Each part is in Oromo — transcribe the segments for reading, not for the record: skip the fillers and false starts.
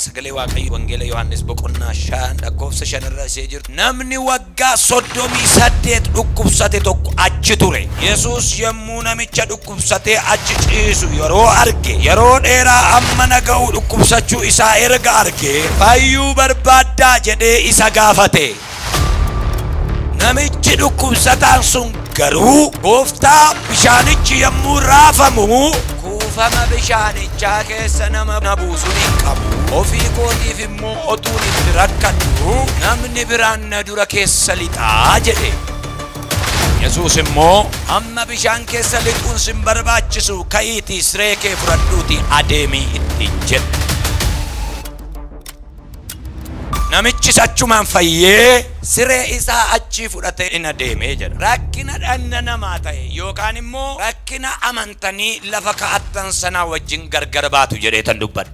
Sagalee Waaqayyo Wangeela Yohaannis boqonnaa 5 lakkoofsa 5 irra ishee jirtu. Namni waggaa 38 dhukkubsate tokko achi ture. Yesuus yommuu namicha dhukkubsatee achi ciisu yeroo arge, yeroo dheeraa amma naga'u dhukkubsachuu isaa erga arge, fayyuu barbaaddaa jedhee isa gaafate. Namichi dhukkubsataan sun garuu, gooftaa, bishaanichi yommuu raafamu kuufama bishaanichaa keessa nama na buusuun hin qabu. Ofii kootiif immoo otuun itti rakkadhu namni biraan na dura keessa lixaa jedhe. Yesuus immoo, amma bishaan keessa lixuun sin barbaachisu, ka'iitii siree kee fudhadhuutii adeemii ittiin jedhe. Namichis achumaan fayyee siree isaa achii fudhatee in adeemee jedha. Rakkina dhanna namaa ta'e yookaan immoo rakkina amantanii lafa ka'attan sanaa wajjin gargar baatu jedhee tan dubbadha.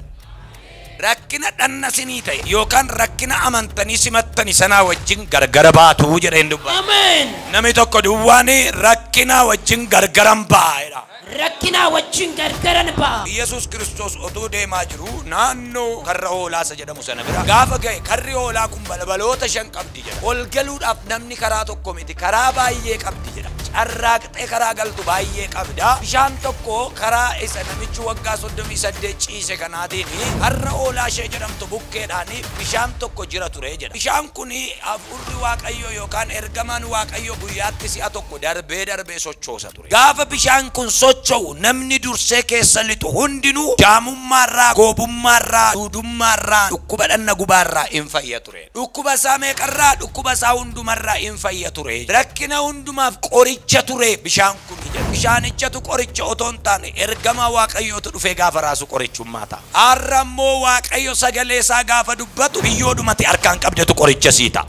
Rakkina dhanna sinii ta'e yookaan rakkina amantanii simattani sanaa wajjin gargar baatu jedheen dubbadha. Ameen. Namni tokko duwwaan rakkina wajjin gargaran ba'a jedha. Rakkina wajjin gargaran ba'a. Yesuus Kiristoos otuu deemaa jiru naannoo karra hoolaa isa jedhamu sana bira gaafa ga'e, karri hoolaa kun balbaloota 5 qabdi jedha. Ol galuudhaaf namni karaa tokko miti, karaa baay'ee qabdi jedha. Carraaqxee karaa galtu baay'ee qabda. Bishaan tokko karaa isa namichi waggaa 38 ciise kanaatiin karra hoolaa ishee jedhamtu bukkeedhaan bishaan tokko jira ture jedha. Bishaan kun hafuurri Waaqayyoo yookaan ergamaan Waaqayyoo guyyaatti si'a tokko darbee darbee sochoosa ture. Gaafa bishaan kun socho'u namni dursee keessa lixu hundinuu jaamummaarraa, goobummaarraa, duudummaarraa, dhukkuba dhanna gubaarraa hin fayya ture. Dhukkuba isaa meeqarraa, dhukkuba isaa hundumarraa hin fayya ture. Rakkina hundumaaf qoricha ture bishaan kun jedha. Bishaanichatu qoricha otoo hin taane ergamaa Waaqayyootu dhufee gaafa raasu qorichummaa ta'a. Har'a immoo Waaqayyo sagalee isaa gaafa dubbatu biyyoodhumatti harkaan qabdetu qoricha sii ta'a.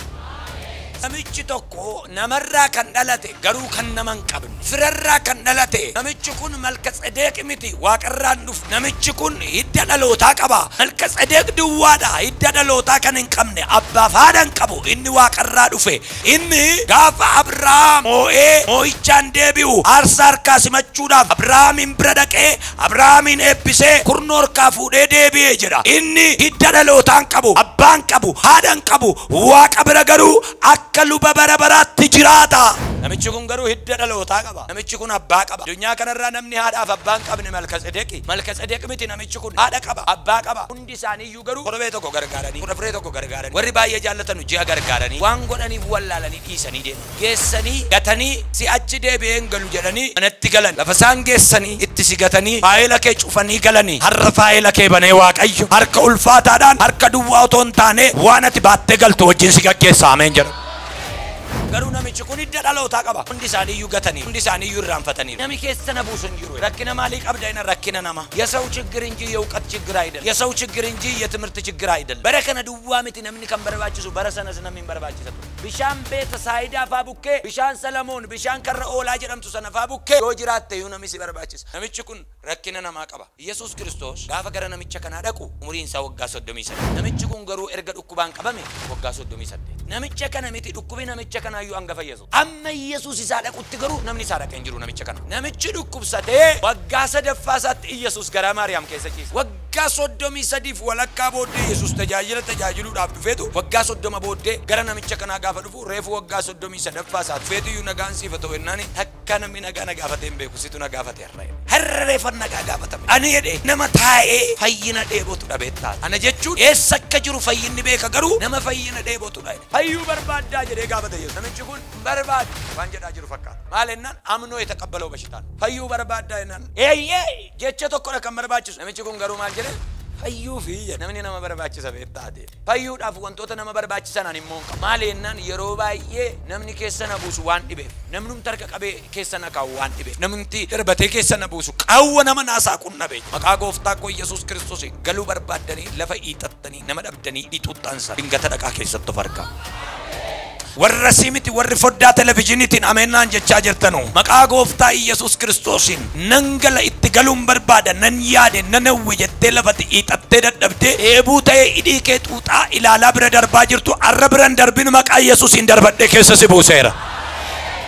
Namichi tokko namarraa kan dhalate garuu kan nama hin qabne, firarraa kan dhalate namichi kun Malka-Tsedeq miti, waaqarraan dhufu. Namichi kun hidda dhalootaa qaba. Malka-Tsedeq duwwaadha, hidda dhalootaa kan hin qabne, abbaaf haadha hin qabu, inni waaqarraa dhufe. Inni gaafa Abrahaam moo'ee moo'ichaan deebi'u aarsaa harkaa simachuudhaaf Abrahaamin bira dhaqee Abrahaamin eebbisee kurnoo harkaa fuudhee deebi'ee jedha. Inni hidda dhalootaa hin qabu, abbaa hin qabu, haadha hin qabu, waaqa bira garuu akka luba bara baraatti jiraata. Namichi kun garuu hidda dhalootaa qaba. Namichi kun abbaa qaba. Addunyaa kanarraa namni haadhaaf abbaa hin qabne Malka-Tsedeqi. Malka-Tsedeq miti, namichi kun haadha qaba, abbaa qaba. Hundi isaaniiyyuu garuu torbee tokko gargaaranii, 14 tokko gargaaranii, warri baay'ee jaallatan ji'a gargaaranii, waan godhaniif wallaalanii dhiisanii deeman. Geessanii gatanii si'achi deebi'ee hin galu jedhanii manatti galan. Lafa isaan geessanii itti si gatanii faayila kee cufanii galanii, har'a faayila kee banee Waaqayyo harka ulfaataadhaan harka duwwaa otoo hin taane waan ati baattee galtu wajjin si gaggeessa. Ameen jedha. Garuu namichi kun hidda dhalootaa qaba. Hundi isaaniiyyuu gatanii, hundi isaaniiyyuu irraanfatanii. Nami keessa na buusu hin jiru. Rakkina maalii qabda? Ina rakkina nama. የሰው ችግር እንጂ የእውቀት ችግር አይደለም። የሰው ችግር እንጂ የትምህርት ችግር አይደለም። Bara kana duwwaa miti namni kan barbaachisu, bara sanas namni hin barbaachisa ture. Bishaan Beeta Saayidaa faa bukkee, bishaan Salamoon, bishaan karra oolaa jedhamtu sana faa bukkee yoo jiraatte iyyuu namni si barbaachisa. Namichi kun rakkina namaa qaba. Yesuus Kiristoos gaafa gara namicha kanaa dhaqu umuriin isaa waggaa 38. Namichi kun garuu erga dhukkubaan qabame waggaa 38. Namicha kana miti dhukkubi namicha kanaayyuu hangafa Yesuus. Amma Yesuus isaa dhaqutti garuu namni isaa dhaqee hin jiru namicha kana. Namichi dhukkubsatee waggaa sadaffaa isaatti Yesuus garaa Maariyaam keessa ciise. Waggaa 33 walakkaa booddee Yesuus tajaajila tajaajiluudhaaf dhufeetu waggaa 30 booddee gara namicha kanaa gaafa dhufu reefu waggaa 33 isaa dhufeetu iyyuu nagaan siif haa ta'u jennaan takka namni nagaa na gaafatee hin beeku, situ na gaafate har'a jedhe. Har'a reefan nagaa gaafatame. Ani jedhe nama taa'ee fayyina dheebotu dhabee ta'a. Ana jechuun eessa akka jiru fayyinni beeka garuu nama fayyina dheebotu dha. Fayyuu barbaaddaa jedhee gaafate Yesuus. Namichi kun barbaadu waan jedhaa jiru fakkaata. Maal jennaan amnoo የተቀበለው በሽታ ነው። Fayyuu barbaaddaa jennaan eeyyee jecha tokkodha kan barbaachisu. Namichi kun garuu maal jedhe? Fayyuu fi jedhe. Namni nama barbaachisa beektaate. Fayyuudhaaf wantoota nama barbaachisan ani immoo hin qabu. Maal jennaan yeroo baay'ee namni keessa na buusu waan dhibeef, namnumti harka qabee keessa na kaa'u waan dhibeef, namnumti darbatee keessa na buusu qaawwa nama naasaa kun dhabe. Maqaa gooftaa koo Yesuus Kiristoos galuu barbaaddanii lafa hiixattanii nama dhabdanii hiixuxxansa dingata dhaqaa keessatti of argaa. Warra sii miti warri foddaa televizyiiniitiin ameennaan jechaa jirtanu maqaa gooftaa Yesuus Kiristoosiin nan gala, itti galuun barbaada, nan yaade, nan hawwe jettee lafatti hiixattee dadhabdee dheebuu ta'ee hidhii kee xuuxaa ilaalaa bira darbaa jirtu har'a bira hin darbin, maqaa Yesuusiin darbadhee keessa si buuseera.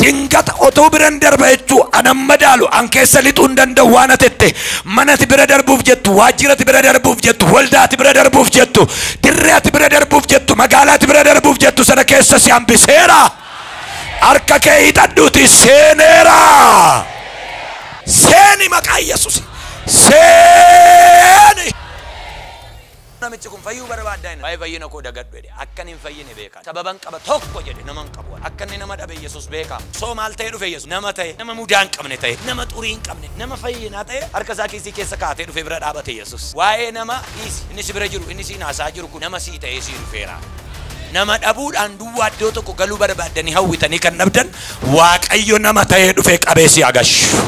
Dingata otoo biran darba jechuu anan madaalu an keessa lixuu hin danda'u waan atette manati bira darbuuf jettu waajjirati bira darbuuf jettu waldaati bira darbuuf jettu dirreeti bira darbuuf jettu magaalaati bira darbuuf jettu sana keessa si hambiseera. Harka kee hidhadhuuti seeneera. Seeni maqaa Yesuus. Seeni. Namichi kun fayyuu barbaaddaa inni. Waa'ee fayyina koo dagadhu jedhe. Akkan hin fayyine beeka. Sababan qaba tokko jedhe nama hin qabu. Akka inni nama dhabe Yesuus beeka. Soo maal ta'ee dhufe Yesuus? Nama ta'e, nama mudaa hin qabne ta'e, nama xurii hin qabne, nama fayyinaa ta'e harka isaa kiisii keessa kaatee dhufe bira dhaabate Yesuus. Waa'ee nama dhiisi. Inni si bira jiru, inni siin haasaa jiru kun nama sii ta'ee sii dhufeera. Nama dhabuudhaan duwwaa iddoo tokko galuu barbaaddanii hawwitanii kan dhabdan Waaqayyo nama ta'ee dhufee qabee si agashu.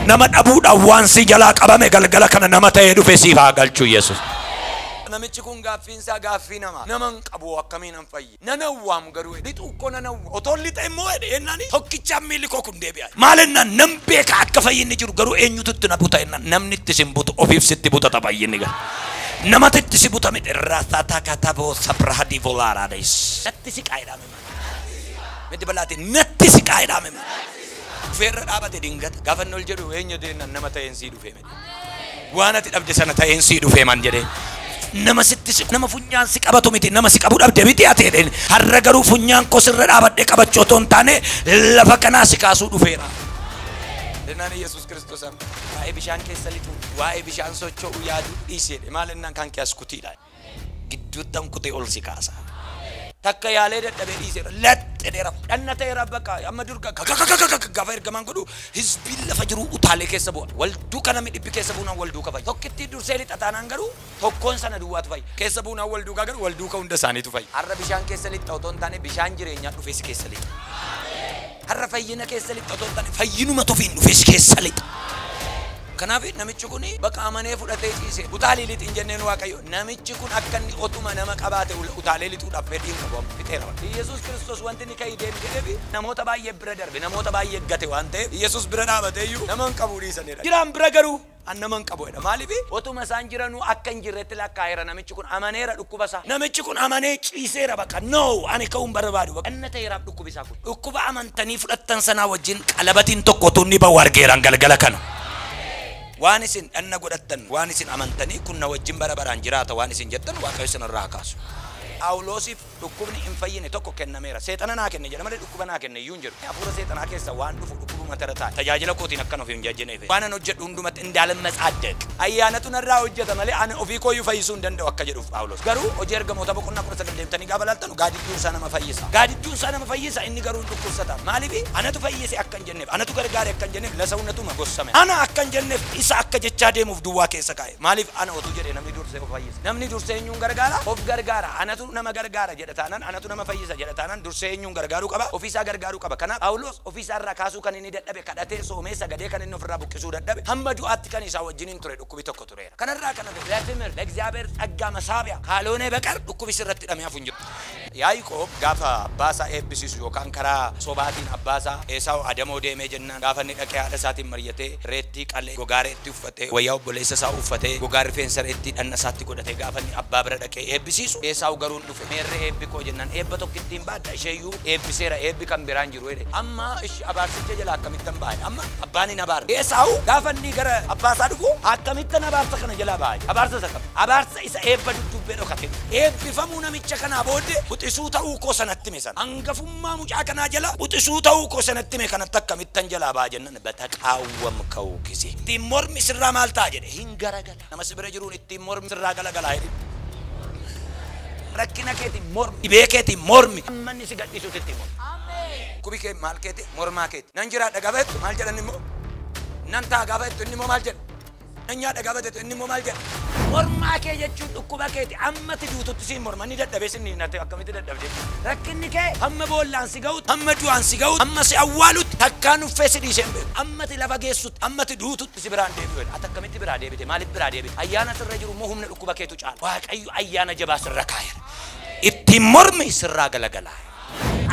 Nama dhabuudhaan waan si jalaa qabame galgala kana nama ta'ee dhufee siif haa galchu Yesuus. Namichi kun gaaffiinsaa gaaffii namaa. Nama hin qabu akkamiin hin fayyi. Nan awwaam garuu lixuu koo nan awwa. Otoo lixa immoo jedhe ennaan tokkichaan miilli koo kun deebi'a. Maal ennaan nan beeka akka fayyinni jiru garuu eenyutu itti na buta ennaan namni itti sin butu ofiif sitti butata fayyinni gara. Namatti itti si buta miti rasataa kataboo sabrahadii volaaraadhais. Natti siqaa jedhame maal. Miti bal'aate natti siqaa jedhame maal. Dhufeerra dhaabate dingata. Gaafa inni ol jedhu eenyu deennaan nama ta'een sii dhufee miti. Waan ati dhabde sana ta'een sii dhufee man jedhee. Nama sitti siqu nama funyaan si qabatu miti nama si qabu dhabde miti ati jedheen. Har'a garuu funyaan koo sirra dhaabadhee qabachuu otoo hin taane lafa kanaa si kaasuu dhufeera. Jennaan Yesuus Kiristoos amma waa'ee bishaan keessa lixuu waa'ee bishaan socho'uu yaaduu dhiisi jedhe. Maal ennaan kan kee as kutiidha. Gidduuttan kutee ol si kaasa. Takka yaalee dadhabee dhiiseera. Laxxeera. Dhanna ta'eera bakka amma dur gaafa ergamaan godhu hizbiin lafa jiru utaalee keessa bu'a. Wal duuka namni dhibbi keessa buunaan wal duuka fayya. Tokkittii dursee lixa taanaan garuu tokkoon sana duwwaatu fayya. Keessa buunaan wal duukaa garuu wal duuka hunda isaaniitu fayya. Har'a bishaan keessa lixa otoo hin taane bishaan jireenyaa dhufee si keessa lixa. Har'a fayyina keessa lixa otoo hin taane fayyinuma tufiin dhufee si keessa lixa. Kanaaf namichi kun bakka amanee fudhatee ciise. Utaalii lixi hin jenneen Waaqayyo. Namichi kun akka inni otuma nama qabaate utaalee lixuudhaaf fedhii hin qabu. Fixeera. Yesuus Kiristoos wanti inni ka'ii deemi jedheefi namoota baay'ee bira darbe namoota baay'ee gate waan ta'eef Yesuus bira dhaabatee iyyuu nama hin qabu dhiisanidha. Jiraan bira garuu an nama hin qabu jedha. Maaliif otuma isaan jiranuu akka hin jirretti lakkaa'eera namichi kun amaneera dhukkuba isaa. Namichi kun amanee ciiseera bakka no ani ka'uu hin barbaadu bakka. Anna ta'eeraaf dhukkubi isaa kun. Dhukkuba amantanii fudhattan sanaa wajjin qalabatiin tokko utuu inni ba'u argeeraan galgala kana. Waan isin dhanna godhattan waan isin amantanii kun na wajjin bara baraan jiraata waan isin jettan Waaqayyo isin irraa kaasu. Phaawulosiif dhukkubni hin fayyine tokko kennameera. Seexana naa kenne jedha malee dhukkuba naa kenne iyyuu hin jedhu. Hafuura seexanaa keessa waan dhufu dhukkubuma tara ta'a. Tajaajila kootiin akkan ofii hin jajjaneef. Waan an hojjedhu hundumatti indaalammatsaaddeq. Ayyaanatu narraa hojjeta malee ani ofii kooyyuu fayyisuu hin danda'u akka jedhuuf Phaawulos. Garuu hojii ergamoota boqonnaa 19 deemtanii gaafa laaltanu gaadidduun isaa nama fayyisa. Gaadidduun isaa nama fayyisa inni garuu hin dhukkubsata. Maaliif anatu fayyise akka hin jenneef anatu gargaare akka hin jenneef lasawnatuma gossame. Ana akka hin jenneef isa akka jechaa deemuuf duwwaa keessa kaa'e. Maaliif ana otuu jedhee namni dursee of fayyisa. Namni dursee eenyuun gargaara? Of gargaara. Anatu nama gargaara jedha taanaan anatu nama fayyisa jedha taanaan dursee eenyuun gargaaruu qaba? Ofiisaa gargaaruu qaba. Kanaaf Phaawulos ofiisaa irraa kaasuu kan inni dadhabe kadhatee soomee sagadee kan inni ofirraa buqqisuu dadhabe hamma du'aatti kan isaa wajjin hin ture dhukkubi tokko tureera. Kanarraa kan hafe ለትምህር ለእግዚአብሔር ጸጋ መሳቢያ ካልሆነ በቀር dhukkubi sirratti hidhamee hafu hin jiru. Yaaqoob gaafa abbaasaa eebbisiisu yookaan karaa sobaatiin abbaasaa Eesaaw adamoo deemee jennaan gaafa inni dhaqee haadha isaatiin mari'atee reettii qalee gogaa reettii uffatee wayyaa obboleessa isaa uffatee gogaa rifeensa reettii dhanna isaatti godhatee gaafa inni abbaa bira dhaqee eebbisiisu Eesaaw garuu hin dhufe. Meerree eebbi koo jennaan eebba tokkittiin baadha isheeyyuu eebbiseera eebbi kan biraan jiru jedhe. Amma ishi abaarsicha jalaa akkamittan ba'a amma abbaan hin abaarre. Eesaaw gaafa inni gara abbaasaa dhufu akkamittan abaarsa kana jalaa ba'a abaarsa isa qaba abaarsa isa eebba duddubbee dhokate eebbifamuu namicha kanaa booddee quxisuu ta'uu koo sanatti hime sana hangafummaa mucaa kanaa jala quxisuu ta'uu koo sanatti hime kanatti akkamittan jalaa ba'a jennaan bataqaawwam ka'uu kise. Ittiin mormi sirraa maal ta'a jedhe hin garagala. Nama si bira jiruun ittiin mormi sirraa galagalaa jedhe. Rakkina keetiin mormi dhibee keetiin mormi amma inni si gadhiisuutti ittiin mormi. Dhukkubi kee maal keeti mormaa keeti. Nan jiraadha gaafa jettu maal jedhan immoo nan ta'a gaafa jettu inni immoo maal jedha. Nan nyaadha gaafa jettu inni immoo maal jedha. Mormaa kee jechuun dhukkuba keeti ammatti duututti siin morma inni dadhabee sin hinnate akkamitti dadhabde. Rakkinni kee hamma boollaan si ga'utti hamma du'aan si ga'utti hamma si awwaalutti takkaan uffee si dhiisee hin beeku. Ammatti lafa geessutti ammatti duututti si biraan deebi'u jedha. Ati akkamitti biraa deebite maaliif biraa deebite? Ayyaana sirra jiru immoo humna dhukkuba keetu caala. Waaqayyo ayyaana jabaa sirra kaa'eera. Ittiin mormi sirraa galagalaa.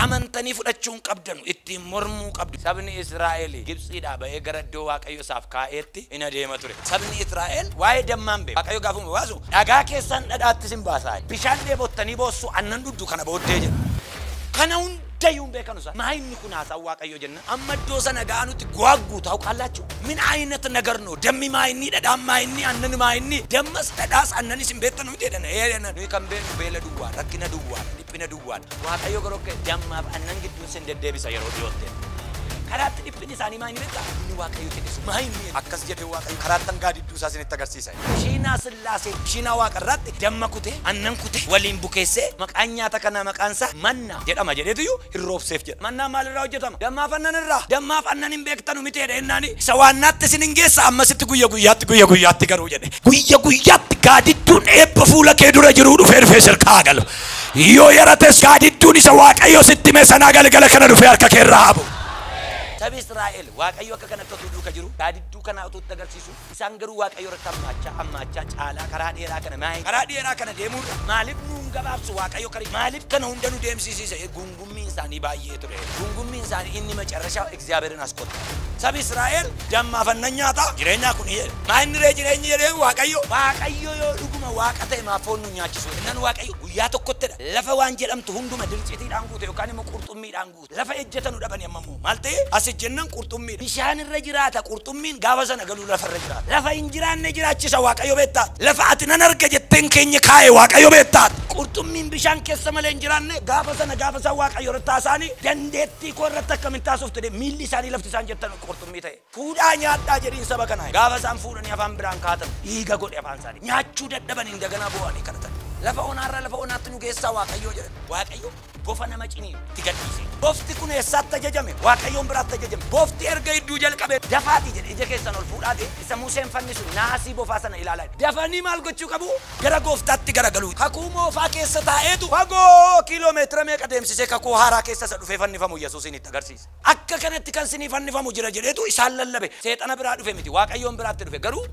Amantanii fudhachuu hin qabdanu ittiin mormuu qabdu. Sabni Israa'el Gibxiidhaa ba'ee gara iddoo Waaqayyo isaaf kaa'eetti in adeema ture. Sabni Israa'el waa'ee dammaan beeku. Waaqayyo gaafuma baasu dhagaa keessan dhadhaatti sin baasaa. Bishaan dheebottanii boossu annan dhuddu kana booddee jedha. Kana Hiddayyuun beekanu isaa maa inni kun haasaa Waaqayyo jenna amma iddoo sana ga'anutti gwaaggu ta'u qallaachuu min ayinat nagar no dammi maa inni dhadhaan maa inni aannan maa inni dammas dhadhaas aannanis hin beektanu miti jedhan ee jedhan nuyi kan beeknu beela duwwaa rakkina duwwaa dhiphina duwwaa Waaqayyo garuu akka dammaaf aannan gidduun sin deddeebisa yeroo dhiyootte karaatti dhiphinni isaanii maa inni beektaa inni Waaqayyo jedhe sun maa inni Akkas jedhee Waaqayyo karaattan gaadidduu isaa isinitti agarsiisa. Shiinaa Sillaasee shiinaa waaqarraatti damma kutee aannan kutee waliin bukeessee maqaan nyaata kanaa maqaan isaa mannaa jedhama jedheetuyyuu hin roobseef jedha. Mannaan maalirraa hojjetama? Dammaaf aannan irraa. Dammaaf aannan hin beektanu miti jedhe ennaani isa waannaatti isin hin geessa ammasitti guyya guyyaatti guyya guyyaatti garuu jedhe. Guyya guyyaatti gaadidduun eebba fuula kee dura jiruu dhufee dhufee sirkaa galu. Yoo yarates gaadidduun isa Waaqayyo sitti hime sanaa galgala kana dhufee harka kee irraa habu. Sabi Israa'el Waaqayyo akka kanatti utuu duuka jiru gaadidduu kana utuu itti agarsiisu isaan garuu Waaqayyo irratti hammaachaa hammaachaa caalaa karaa dheeraa kana maayii karaa dheeraa kana deemuurra maaliif nuun gabaabsu Waaqayyo karii maaliif kana hunda nu deemsisiise gungummiin isaanii baay'ee ture gungummiin isaanii inni macarrashaa Egzaabeerin as qotta. Sabi Israa'el dammaaf aannan nyaata jireenyaa kun jedhe maa inni ree jireenyi jedhee Waaqayyo Waaqayyo yoo dhuguma waaqa ta'e maaf foon nu nyaachisu innan Waaqayyo guyyaa tokkottidha lafa waan jedhamtu hunduma dircitiidhaan guute yookaan immoo qurxummiidhaan guute lafa ejjetanu dhabani amma immoo maal ta'e as ejjennan qurxummii bishaan irra jiraata qurxummiin gaafa sana galuu lafa irra jiraata lafa hin jiraanne jiraachisa Waaqayyo beektaa lafa ati nan arga jetteen keenya kaa'e Waaqayyo beektaa qurxummiin bishaan keessa malee hin jiraanne gaafa sana gaafa sana Waaqayyo irratti haasa'anii dandeettii koo irratti akkamiin taasiftu jedhee miilli isaanii lafti isaan jettan qurxummii ta'e fuudhaa nyaadhaa jedhiin saba kanaa gaafa isaan fuudhanii afaan biraan kaatan dhiiga godhe afaan isaanii nyaachuu dadhabanii daganaa boo'anii kadhatan lafa onaarraa lafa onaatti nu geessaa Waaqayyo jedhan Waaqayyo bofa nama ciniin itti gadhiise bofti kun eessaatti ajajame Waaqayyoon biraatti ajajame bofti erga hedduu jalqabe dafaati jedhe ija keessan ol fuudhaati isa Museen fannisu naasii bofaa sana ilaalaa dafanii maal gochuu qabu gara gooftaatti garagaluu kakuu moofaa keessa taa'eetu fagoo kiiloomeetira meeqa deemsisee kakuu haaraa keessa isa dhufee fannifamu Yesuusiin itti agarsiise akka kanatti kan sinii fannifamu jira jedheetu isaan lallabe seexana biraa dhufe miti Waaqayyoon biraatti dhufe garuu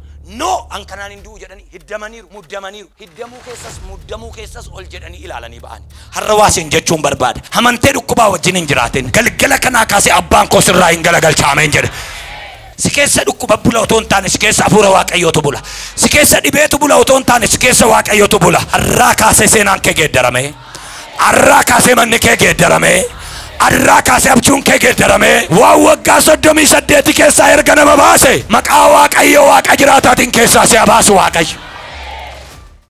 noo an kanaan hin du'u jedhanii hiddamaniiru muddamaniiru hiddamuu keessas muddamuu keessas ol jedhanii ilaalanii ba'an har'a waasin jechuun barbaada amantee dhukkubaa wajjin hin jiraatin Galgala kanaa kaasee abbaan koo sirraa hin galagalcha ameen jedhe. Si keessa dhukkuba bula otoo hin taane si keessa hafuura Waaqayyootu bula. Si keessa dhibeetu bula otoo hin taane si keessa Waaqayyootu bula. Har'aa kaasee seenaan kee geeddarame. Har'aa kaasee manni kee geeddarame. Har'aa kaasee abjuun kee geeddarame. Waan waggaa 38 keessaa erga nama baase maqaa Waaqayyo Waaqa jiraataatiin keessaa si haa baasu Waaqayyo.